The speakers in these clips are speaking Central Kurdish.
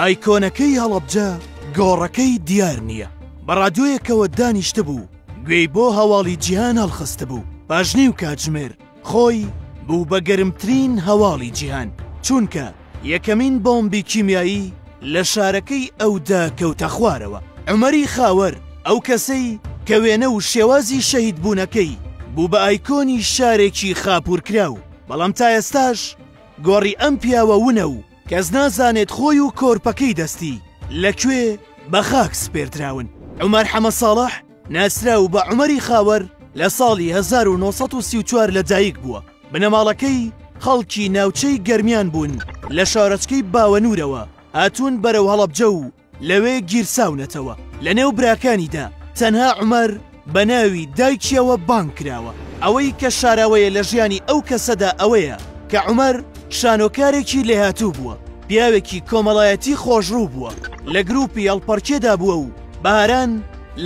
ئایکۆنەکەی هەڵەبجە گۆڕەکەی دیار نییە. بە ڕادیۆیەکەوە دانیشتبوو، گوێی بۆ هەواڵی جیهان هەڵخستبوو. پاش نیو کاتژمێر خۆی بوو بە گەرمترین هەواڵی جیهان، چونکە یەکەمین بۆمبی کیمیایی لە شارەکەی ئەودا کەوتە خوارەوە. عومەری خاوەر، ئەو کەسەی کە وێنە و شێوازی شەهیدبوونەکەی بوو بە ئایکۆنی شارێکی خاپوورکراو، بەڵام تا ئێستاش گۆڕی ئەم پیاوە ونە و کەس نازانێت خۆی و کۆرپەکەی دەستی لە کوێ بە خاک سپێردراون. عومەر حەمەساڵح ناسراو بە عومەری خاوەر لە ساڵی 1934 لە دایک بووە، بنەماڵەکەی خەڵکی ناوچەی گەرمیان بوون لە شارۆچکەی باوەنوورەوە هاتوون بەرەو هەڵەبجە و لەوێ گیرساونەتەوە. لەنێو براکانیدا تەنها عومەر بە ناوی دایکیەوە بانگ کراوە. ئەوەی کە شاراوەیە لە ژیانی ئەو کەسەدا ئەوەیە کە عومەر شانۆکارێکی لێهاتوو بووە، پیاوێکی کۆمەڵایەتی خۆشڕوو بووە، لە گروپی هەڵپەڕکێدا بووە و بەهاران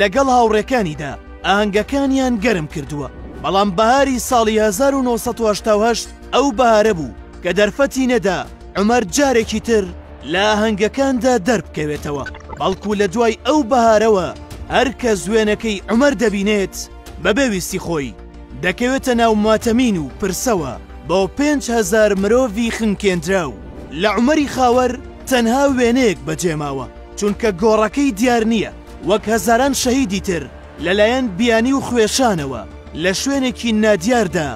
لەگەڵ هاوڕێکانیدا ئاهەنگەکانیان گەرم کردووە. بەڵام بەهاری ساڵی 1988 ئەو بەهارە بوو کە دەرفەتی نەدا عومەر جارێکی تر لە ئاهەنگەکاندا دەربکەوێتەوە، بەڵکو لە دوای ئەو بەهارەوە هەر کەس وێنەکەی عومەر دەبینێت بەبێ ویستی خۆی دەکەوێتە ناو ماتەمین و پرسەوە بۆ 5000 مرۆڤی خنکێندراو. لە عومەری خاوەر تەنها وێنەیەک بەجێماوە، چونکە گۆڕەکەی دیار نییە، وەک هەزاران شەهیدی تر لەلایەن بیانی و خوێشانەوە لە شوێنێکی نادیاردا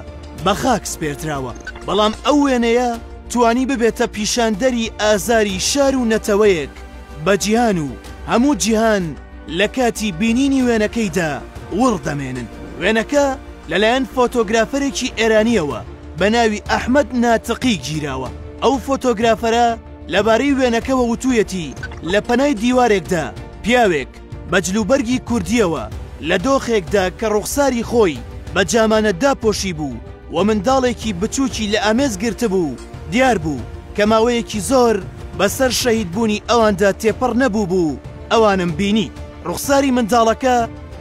بە خاک سپێردراوە، بەڵام ئەو وێنەیە توانی ببێتە پیشاندەری ئازاری شار و نەتەوەیەک بە جیهان و هەموو جیهان لە کاتی بینینی وێنەکەیدا وڕ دەمێنن. وێنەکە لەلایەن فۆتۆگرافەرێکی ئێرانییەوە بە ناوی ئەحمەد ناتقی گیراوە. ئەو فۆتۆگرافەرە لەبارەی وێنەکەوە وتوویەتی، لە پەنای دیوارێکدا پیاوێک، بە جلوبەرگی کوردییەوە لە دۆخێکدا کە ڕوخساری خۆی بە جامانە داپۆشیبوو و منداڵێکی بچووکی لە ئامێز گرتبوو، دیار بوو کە ماوەیەکی زۆر بەسەر شەهیدبوونی ئەواندا تێپەڕ نەبووبوو، ئەوانم بینی. ڕوخساری منداڵەکە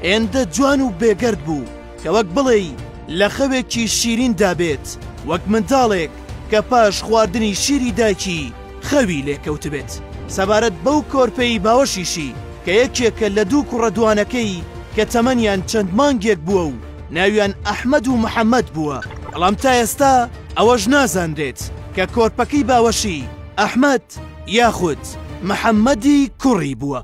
هێندە جوان و بێگەرد بوو کە وەک بڵێی لە خەوێکی شیریندا بێت، وەک منداڵێک کە پاش خواردنی شیری دایکی خەوی لێ کەوتبێت. سەبارەت بەو کۆرپەی باوەشیشی کە یەکێکە لە دوو کوڕە دوانەکەی کە تەمەنیان چەند مانگێک بووە و ناویان ئەحمەد و محەمەد بووە، بەڵام تا ئێستا ئەوەش نازانرێت کە کۆرپەکەی باوەشی ئەحمەد یاخود محەمەدی کوڕی بووە.